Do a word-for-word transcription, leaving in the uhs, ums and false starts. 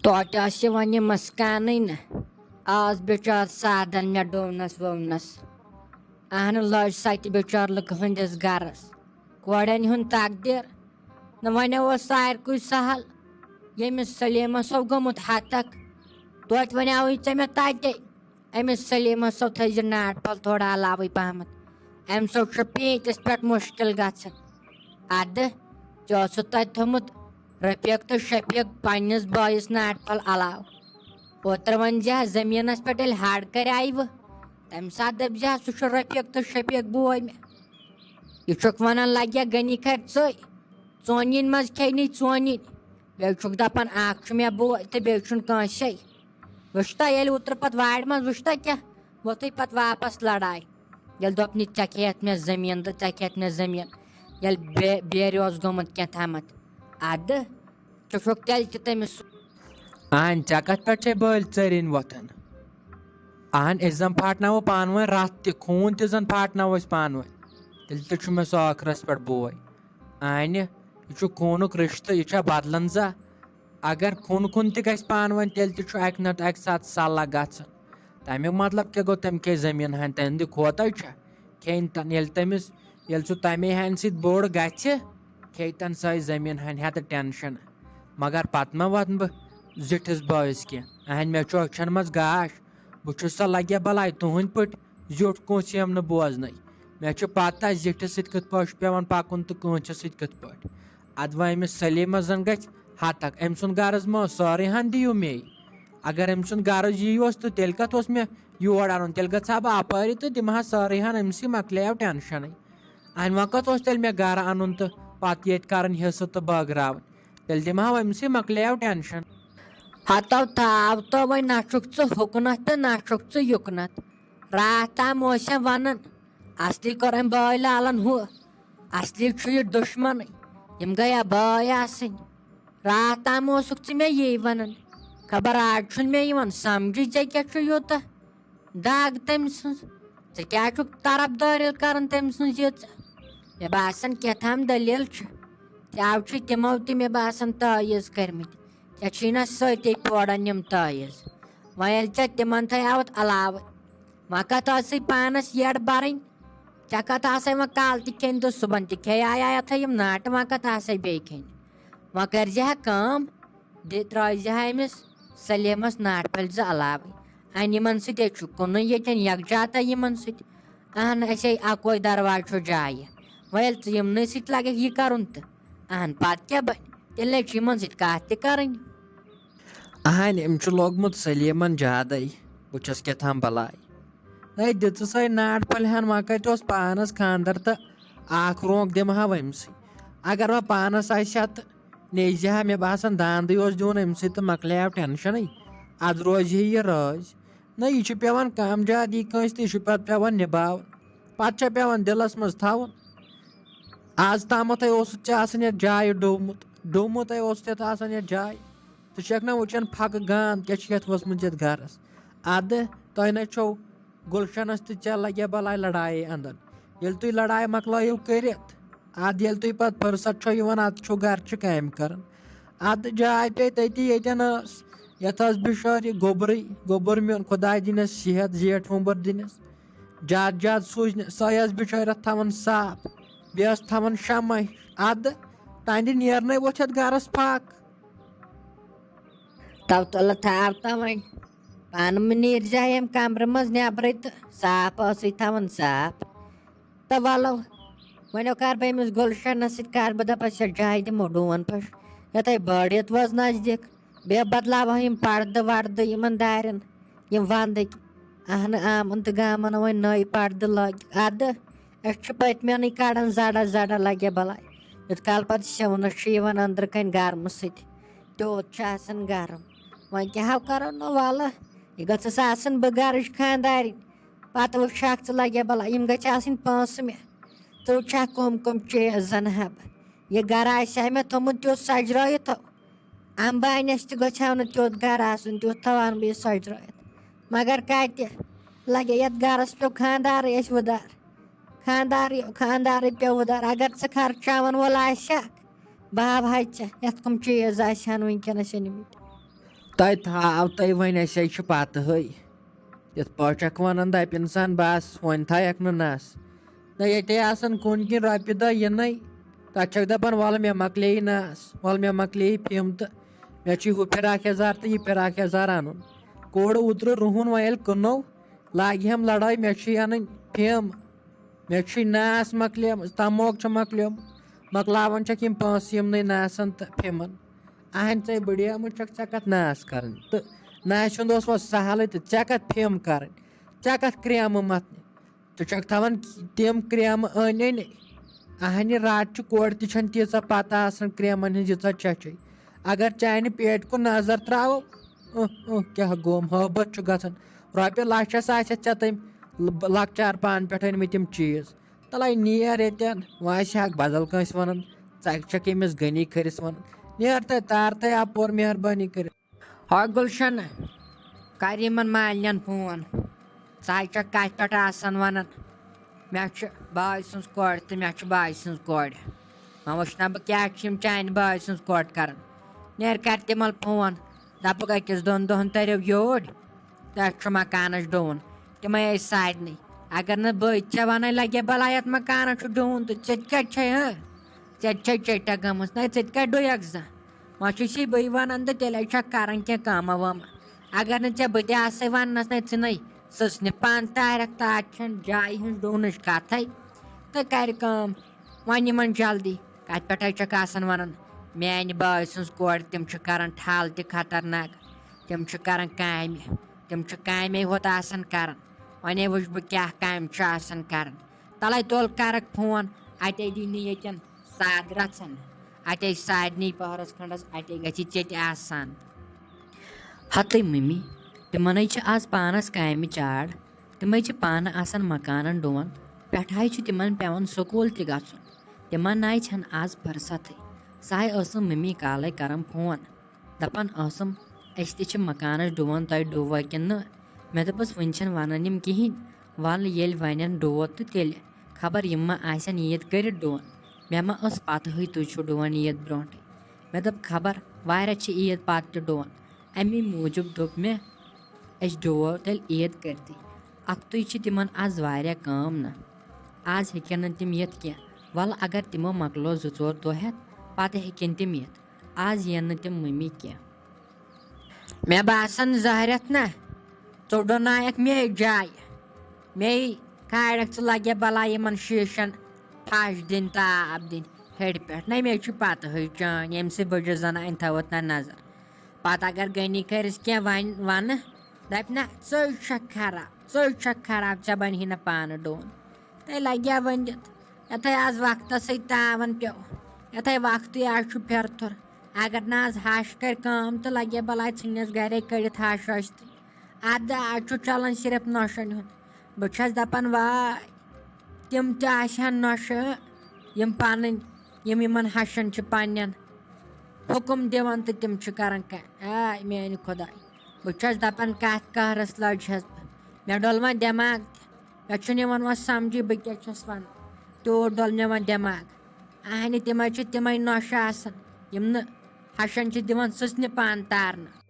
توتہِ ٲس یِوان یہِ مسکانٕے نہٕ۔ آز بِچار سادن مےٚ ڈوٗنس ووٗنس۔ اہنہٕ لٔج سۄ تہِ بِچار لُکہٕ ہٕنٛدِس گرس۔ کورٮ۪ن ہُنٛد تقدیر نہٕ وۄنۍ اوس سارکُے سہل۔ ییٚمِس سلیمس اوس گوٚمُت ہتک، توتہِ وۄنۍ آوٕے ژےٚ مےٚ تتے۔ أمِس سلیمس اوس تھٲیزِ ناٹہٕ پھل تھوڑا علاوٕے پہمتھ۔ أمِس اوس چھُ پیٖنتِس پٮ۪ٹھ مُشکِل گژھان۔ ادٕ ژےٚ اوسُتھ تتہِ تھوٚمُت رفیق تہٕ شفیق پننِس بٲیِس ناٹہٕ پھل علاوٕ۔ اوترٕ ؤنۍ زِ ہا زٔمیٖنس پٮ۪ٹھ ییٚلہِ ہڑ کرِ آیہِ وٕ، تمہِ ساتہٕ دٔپۍ زِ ہا سُہ چھُ رفیق تہٕ شفیق بوے مےٚ۔ یہِ چھُکھ ونان لگیا غنی کرِ ژٔے، ژونِنۍ منٛز کھیٚیہِ نہٕ ژونِنۍ۔ بیٚیہِ چھُکھ دپان اکھ چھُ مےٚ بوے تہٕ بیٚیہِ چھُنہٕ کٲنٛسے۔ وٕچھتا ییٚلہِ اوترٕ پتہٕ وارِ منٛز وٕچھتا کیٛاہ، وۄتھٕے پتہٕ واپس لڑاے۔ ییٚلہِ دوٚپنہِ ژےٚ کھیٚیَتھ مےٚ زٔمیٖن تہٕ ژےٚ کھیٚیَتھ مےٚ زٔمیٖن، ییٚلہِ بے-، بیرِ اوس گوٚمُت کینٛہہ تامَتھ۔ اَدٕ ژٕ چھُکھ تیٚلہِ تہِ تٔمِس۔ اہن، ژےٚ کَتھ پٮ۪ٹھ چھے بٲلۍ ژٔرِنۍ وۄتھان؟ اہن، أسۍ زَن پھاٹناوو پانہٕ ؤنۍ رَتھ تہِ، خوٗن تہِ زَن پھاٹناوو أسۍ پانہٕ ؤنۍ۔ تیٚلہِ تہِ چھُ مےٚ سُہ ٲخرَس پٮ۪ٹھ بوے۔ اہنہِ، یہِ چھُ خوٗنُک رِشتہٕ، یہِ چھا بدلان زانٛہہ؟ اگر خوٗن خوٗن تہِ گژھِ پانہٕ ؤنۍ، تیٚلہِ تہِ چھُ اَکہِ نَتہٕ اَکہِ ساتہٕ صلح گژھان۔ تَمیُک مطلب کیٛاہ گوٚو؟ تٔمۍ کھے زٔمیٖن ہَنہِ، تٔمۍ دِ کھوتَے چھا؟ کھیٚنۍ تَن، ییٚلہِ تٔمِس، ییٚلہِ سُہ تَمے ہَنہِ سۭتۍ بوٚڑ گژھِ، کھیٚیہِ تَن سۄے زٔمیٖن ہَنہِ ہٮ۪تہٕ ٹٮ۪نشَن۔ مگر پَتہٕ ما وَنہٕ بہٕ زِٹھِس بٲیِس کینٛہہ؟ اَہَنہِ، مےٚ چھُ أچھَن منٛز گاش، بہٕ چھُس سا لَگیا بَلاے تُہٕنٛدۍ پٲٹھۍ زیُٹھ کٲنٛسہِ یِم نہٕ بوزنَے۔ مےٚ چھُ پَتہ زِٹھِس سۭتۍ کِتھ پٲٹھۍ چھُ پٮ۪وان پَکُن تہٕ کٲنٛسہِ سۭتۍ کِتھ پٲٹھۍ۔ اَدٕ وۄنۍ أمِس سلیٖمَس زَن گژھِ ہَتَکھ، أمۍ سُنٛد غرض ما اوس سٲرٕے ہَن دِیِو مے۔ اگر أمۍ سُنٛد غرض یی اوس تہٕ تیٚلہِ کَتھ اوس مےٚ یور اَنُن؟ تیٚلہِ گژھٕ ہا بہٕ اَپٲری تہٕ دِمہٕ ہا سٲرٕے ہَن أمۍسٕے، مۄکلیو ٹٮ۪نشَنٕے۔ اَمہِ وقت اوس تیٚلہِ مےٚ گَرٕ اَنُن تہٕ پَتہٕ ییٚتہِ کَرٕنۍ حِصہٕ تہٕ بٲگراوٕنۍ۔ تیٚلہِ دِمہٕ ہا أمۍسٕے، مۄکلیو ٹٮ۪نشَن۔ ہَتو تھاو تو وۄنۍ، نہ چھُکھ ژٕ ہُکنَتھ تہٕ نہ چھُکھ ژٕ یُکنَتھ۔ راتھ تام اوس ژےٚ وَنان، اَصلی کوٚر أمۍ بٲے لالَن ہُہ، اَصلی چھُ یہِ دُشمَنٕے، یِم گٔیا بٲے آسٕنۍ۔ راتھ تام اوسُکھ ژٕ مےٚ یی وَنان، خبر آز چھُنہٕ مےٚ یِوان سَمجھٕے ژےٚ کیٛاہ چھُ یوٗتاہ داغ تٔمۍ سٕنٛز۔ ژٕ کیٛاہ چھُکھ طرفدٲری کَران تٔمۍ سٕنٛز ییٖژاہ؟ مےٚ باسان کیٛاہ تام دٔلیٖل چھِ۔ تہِ آو چھِ تِمو تہِ مےٚ باسان تٲویٖز کٔرمٕتۍ۔ ژےٚ چھُے نہ سۭتی پوران یِم تٲویٖز۔ وۄنۍ ییٚلہِ ژےٚ تِمن تھٲے آوُت علاوٕ، وۄنۍ کتھ ٲسٕے پانس یٔڈ برٕنۍ؟ ژےٚ کتھ آسے وۄنۍ کالہٕ تہِ کھیٚنۍ تہٕ صُبحن تہِ کھیٚیہِ آیا یتھے یِم ناٹہٕ، وۄنۍ کتھ آسے بیٚیہِ کھیٚنۍ؟ وۄنۍ کٔرۍ زِ ہا کٲم، دِ ترٛٲوۍ زِ ہا أمِس سلیمس ناٹہٕ پھٔلۍ زٕ علاوٕے۔ اَنہِ یِمن سۭتۍ ہے چھُ کُنُے ییٚتٮ۪ن یکجاہ تہٕ یِمن سۭتۍ۔ اہن، اسے اکوے دروازٕ چھُ جایہِ۔ وۄنۍ ییٚلہِ ژٕ یِمنٕے سۭتۍ لگکھ یہِ کرُن تہٕ اہن، پتہٕ کیٛاہ بنہِ؟ تیٚلہِ نے چھُ یِمن سۭتۍ کتھ تہِ کرٕنۍ۔ اہن، أمۍ چھُ لوگمُت سلیمن جادے۔ بہٕ چھَس کیٛاہ تام بلاے۔ ہے، دِژٕس ہے ناٹہٕ پھٔلۍ ہن، وۄنۍ کتہِ اوس پانس خاندر تہٕ اکھ رونٛک دِمہٕ ہا أمۍ سٕے۔ اگر وۄنۍ پانس آسہِ ہا تہٕ نیزِ ہا، مےٚ باسان، داندٕے اوس دیُن أمۍ سۭتۍ تہٕ مۄکلیو ٹٮ۪نشَنٕے۔ اَدٕ روزِ ہے یہِ رٲزۍ۔ نہ، یہِ چھُ پٮ۪وان کَم زیادٕ یی کٲنٛسہِ تہِ، یہِ چھُ پَتہٕ پٮ۪وان نِباوُن۔ پَتہٕ چھےٚ پٮ۪وان دِلَس منٛز تھاوُن۔ آز تامَتھَے اوسُتھ ژےٚ آسان یَتھ جایہِ ڈوٚومُت، ڈوٚومُتَے اوسُتھ یَتھ آسان یَتھ جایہِ۔ ژٕ چھَکھ نہ وٕچھان پھَکہٕ گانٛد کیٛاہ چھِ یَتھ ؤژھمٕژ یَتھ گَرَس۔ اَدٕ تۄہہِ نہ چھو گُلشنس تہٕ ژےٚ لگہِ بلاے لڑایہِ اندن۔ ییٚلہِ تُہۍ لڑایہِ مۄکلٲیِو کٔرِتھ، ادٕ ییٚلہِ تُہۍ پتہٕ فرصت چھو یِوان، ادٕ چھو گرچہِ کامہِ کران۔ ادٕ جاے پیٚیہِ تٔتی ییٚتٮ۪ن ٲس، یتھ ٲس بِشٲر یہِ گوٚبرٕے، گوٚبُر میون، خداے دِنس صحت، زیٹھ وُمبر دِنس۔ زیادٕ زیادٕ سوٗزِ نہٕ، سۄے ٲس بِچٲرۍ اتھ تھاوان صاف، بیٚیہِ ٲس تھاوان شمع۔ ادٕ تہنٛدِ نیرنَے ووٚتھ یتھ گرس پھکھ۔ تو تُلہٕ تھاو تو وۄنۍ۔ پانہٕ مہٕ نیٖرزِ ییٚمہِ کمرٕ منٛز نٮ۪برٕے تہٕ صاف ٲسٕے تھاوان صاف۔ تہٕ وَلو، وۄنۍ کَرٕ بہٕ أمِس گُلشنَس سۭتۍ کَرٕ بہٕ، دَپَس، یَتھ جایہِ دِمو ڈوٗن پھٔش، یَتھ ہے بٔڑ عیٖد وٲژ نزدیٖک، بیٚیہِ بدلاوہو یِم پردٕ وردٕ یِمَن دارٮ۪ن، یِم وَندٕکۍ۔ اہنہٕ آمُن تہٕ گامَن وۄنۍ نٔے پردٕ لٲگِتھ۔ اَدٕ أسۍ چھِ پٔتمٮ۪نٕے کَڑان زَڑا زَڑا لَگہِ بَلاے، یوٗت کال پَتہٕ سِونَس چھُ یِوان أنٛدرٕ کَنۍ گرمہٕ سۭتۍ، تیوٗت چھُ آسان گرم۔ وۄنۍ کیٛاہ ہو کَرو نہٕ، وَلہٕ، یہِ گٔژھٕس آسٕنۍ بہٕ گرٕچ خانٛدارِنۍ۔ پتہٕ وٕچھکھ ژٕ لگے بلا، یِم گٔژھۍ آسٕنۍ پونٛسہٕ مےٚ۔ ژٕ وٕچھکھ کۄم کۄم چیٖز زن ہا بہٕ۔ یہِ گرٕ آسہِ ہا مےٚ تھوٚمُت تیُتھ سجرٲیِتھ ہو۔ امبانیس تہِ گژھِ ہا نہٕ تیُتھ گرٕ آسُن، تیُتھ تھاوان بہٕ یہِ سجرٲیِتھ۔ مگر کتہِ لگے یتھ گرس پیوٚو خانٛدارٕے اَسہِ وُدار۔ خانٛدارٕے، خانٛدارٕے پیوٚو وُدار۔ اگر ژٕ خرچاون وول آسہِ ہا، بہٕ ہاوہاے ژےٚ یتھ کۄم چیٖز آسہِ ہن وٕنکیٚنس أنمٕتۍ۔ تۄہہِ تھاو تۄہہِ وۄنۍ، اَسہِ ہے چھِ پَتہٕ ہٕے۔ یِتھ پٲٹھۍ چھَکھ وَنان، دَپہِ اِنسان، بَس، وۄنۍ تھایَکھ نہٕ نَس۔ نہ، ییٚتے آسَن کُنہِ کِنۍ رۄپیہِ دَہ یِنَے، تَتھ چھَکھ دَپان، وَلہٕ مےٚ مۄکلے یہِ نَس، وَلہٕ مےٚ مۄکلے یہِ پھِم تہٕ مےٚ چھُ ہُہ فِراک یَزار تہٕ یہِ فِراک یَزار اَنُن۔ کوڑٕ اوترٕ رُہُن، وۄنۍ ییٚلہِ کٕنو، لاگہِ ہَم لڑٲے، مےٚ چھُے اَنٕنۍ پھِم، مےٚ چھُے ناس مۄکلیومُت، تَموک چھُ مۄکلیومُت، مۄکلاوان چھَکھ یِم پونٛسہٕ یِمنٕے ناسَن تہٕ پھِمَن۔ اَہَن، ژے بٕڑیمٕژ چھَکھ، ژےٚ کَتھ ناس کَرٕنۍ؟ تہٕ ناسہِ ہُنٛد اوس وۄنۍ سہلٕے، تہٕ ژےٚ کَتھ پھِم کَرٕنۍ؟ ژےٚ کَتھ کرٛیمہٕ مَتھنہِ؟ ژٕ چھَکھ تھاوان تِم کرٛیمہٕ أنۍ أنۍ۔ اَہَنہِ، راتھ چھُ کورِ تہِ چھَنہٕ تیٖژاہ پَتہ آسان کرٛیمَن ہِنٛز، ییٖژاہ ژےٚ چھے۔ اگر چانہِ پیٹہِ کُن نظر ترٛاوو، اُہ، اُہ، کیٛاہ گوم ہٲبَتھ چھُ گژھان۔ رۄپیہِ لَچھَس آسٮ۪تھ ژےٚ تٔمۍ ل-، لۄکچار پانہٕ پٮ۪ٹھ أنۍ مٕتۍ تِم چیٖز۔ تَلَے نیر ییٚتٮ۪ن، وۄنۍ آسہِ ہاکھ بدل کٲنٛسہِ وَنان، ژٕ چھَکھ أمِس غنی کھٔرِس وَنان۔ نیر تہٕ تار تہٕ اَپور مہربٲنی کٔرِتھ۔ ہا گُلشن، کر یِمن مالنٮ۪ن فون۔ ژٕ ہے چھکھ کتھِ پٮ۪ٹھ آسان ونان، مےٚ چھُ باے سٕنٛز کورِ تہٕ مےٚ چھُ باے سٕنٛز کورِ۔ وۄنۍ وٕچھنا بہٕ کیٛاہ چھِ یِم چانہِ باے سٕنٛز کورِ کران۔ نیر کر تِمن فون، دپُکھ أکِس دۄن دۄہن تٔرِو یوٗرۍ، تۄہہِ چھُ مکانس ڈوٗن۔ تِمے ٲسۍ سارنٕے۔ اگر نہٕ بہٕ ژےٚ ونَے لگے بلاے یتھ مکانس چھُ ڈوٗن تہٕ ژےٚ تہِ کتہِ چھے، ہاں؟ ژےٚ تہِ چھے چٹا گٔمٕژ، نہ ژےٚ تہِ کتہِ ڈُیکھ زانٛہہ؟ وۄنۍ چھُ سی بٕے وَنان تہٕ تیٚلہِ چھَکھ کَران کینٛہہ کٲمہ وٲمہ۔ اگر نہٕ ژےٚ بہٕ تہِ آسَے وَننَس، نَے ژٕنَے سٕژنہِ پانہٕ تارَکھ، تَتھ چھَنہٕ جایہِ ہٕنٛز ڈوٗنٕچ کَتھَے۔ تہٕ کَرِ کٲم، وۄنۍ یِمَن جلدی۔ کَتھ پٮ۪ٹھَے چھَکھ آسان وَنان، میٛانہِ بٲے سٕنٛز کورِ، تِم چھِ کَران ٹھل تہِ خطرناک، تِم چھِ کَران کامہِ، تِم چھِ کامے ہوت آسان کَران۔ وۄنۍ وٕچھ بہٕ کیٛاہ کامہِ چھِ آسان کَران۔ تَلَے تُل کَرَکھ فون، اَتے دی نہٕ ییٚتٮ۪ن سادٕ رژھن۔ اتے سارنٕے پہرس کھنڈس اتے گژھِ ژےٚ تہِ آسان۔ ہتے ممی، تِمنے چھِ آز پانس کامہِ چاڑ۔ تِمے چھِ پانہٕ آسان مکانن ڈُوان۔ پٮ۪ٹھے چھُ تِمن پٮ۪وان سکوٗل تہِ گژھُن۔ تِمن ناے چھَنہٕ آز فرصتھٕے۔ سۄ ہے ٲسٕم ممی کالے کران فون۔ دپان ٲسٕم، أسۍ تہِ چھِ مکانس ڈُوان، تۄہہِ ڈُووا کِنہٕ نہٕ؟ مےٚ دوٚپُس، وُنہِ چھِنہٕ ونان یِم کِہیٖنۍ۔ ولہٕ ییٚلہِ ونن ڈُوو تہٕ تیٚلہِ۔ خبر یِم ما آسن عیٖد کٔرِتھ ڈُوان۔ مےٚ ما ٲس پتہٕے تُہۍ چھِو ڈُوان عیٖد برونٹھٕے۔ مےٚ دوٚپ، خبر واریاہ چھِ عیٖد پتہٕ تہِ ڈُوان۔ امی موٗجوٗب دوٚپ مےٚ، أسۍ ڈُوو تیٚلہِ عیٖد کٔرتھٕے۔ اکھتُے چھِ تِمن از واریاہ کٲم نہ۔ از ہیٚکن نہٕ تِم یِتھ کینٛہہ۔ ولہٕ اگر تِمو مۄکلو زٕ ژور دۄہ ہٮ۪تھ، پتہٕ ہیٚکن تِم یِتھ۔ از یِن نہٕ تِم مٔمی کینٛہہ۔ مےٚ باسان زہرٮ۪تھ نہ، ژٕ ڈُنایَکھ مے جایہِ۔ مے کھالکھ ژٕ لگے بلاے یِمن شیٖشن پھش دِنۍ تہٕ آب دِنۍ ہیٚرِ پٮ۪ٹھ۔ نہ مےٚ چھُ پتہٕے چٲنۍ، ییٚمہِ سۭتۍ بہٕ چھُس زنانہِ تھٲوٕتھ نہ نظر۔ پتہٕ اگر غنی کٔرِس کینٛہہ ون-، ونہٕ، دپہِ نہ، ژٕے چھکھ خراب، ژٕے چھکھ خراب، ژےٚ بنہِ نہٕ پانہٕ ڈوٗن۔ تہٕ لگیا ؤنِتھ، یتھے از وقتس سۭتۍ تاون پیوٚو، یتھے وقتٕے از چھُ پھِرتھُر۔ اگر نہٕ از ہش کرِ کٲم تہٕ لگے بلاے ژھٕنِس گرے کٔڑِتھ ہش وش تہٕ۔ ادٕ از چھُ چلان صرف نۄشن ہُنٛد۔ بہٕ چھس دپان، واے، تِم تہِ آسہِ ہن نۄشہِ، یِم پنٕنۍ، یِم یِمن ہشن چھِ پننٮ۪ن حُکم دِوان تہٕ تِم چھِ کران کامہِ۔ آے میانہِ خۄدایہِ، بہٕ چھس دپان، کتھ قہرس لٔج چھس بہٕ۔ مےٚ ڈوٚل وۄنۍ دٮ۪ماغ تہِ۔ مےٚ چھُنہٕ یِوان وۄنۍ سمجھٕے بہٕ کیٛاہ چھَس وَنان۔ تیوٗت ڈوٚل مےٚ وۄنۍ دٮ۪ماغ۔ اہنہِ، تِمَے چھِ تِمَے نۄشہِ آسان، یِم نہٕ ہَشَن چھِ دِوان سٕژنہِ پانہٕ تارنہٕ۔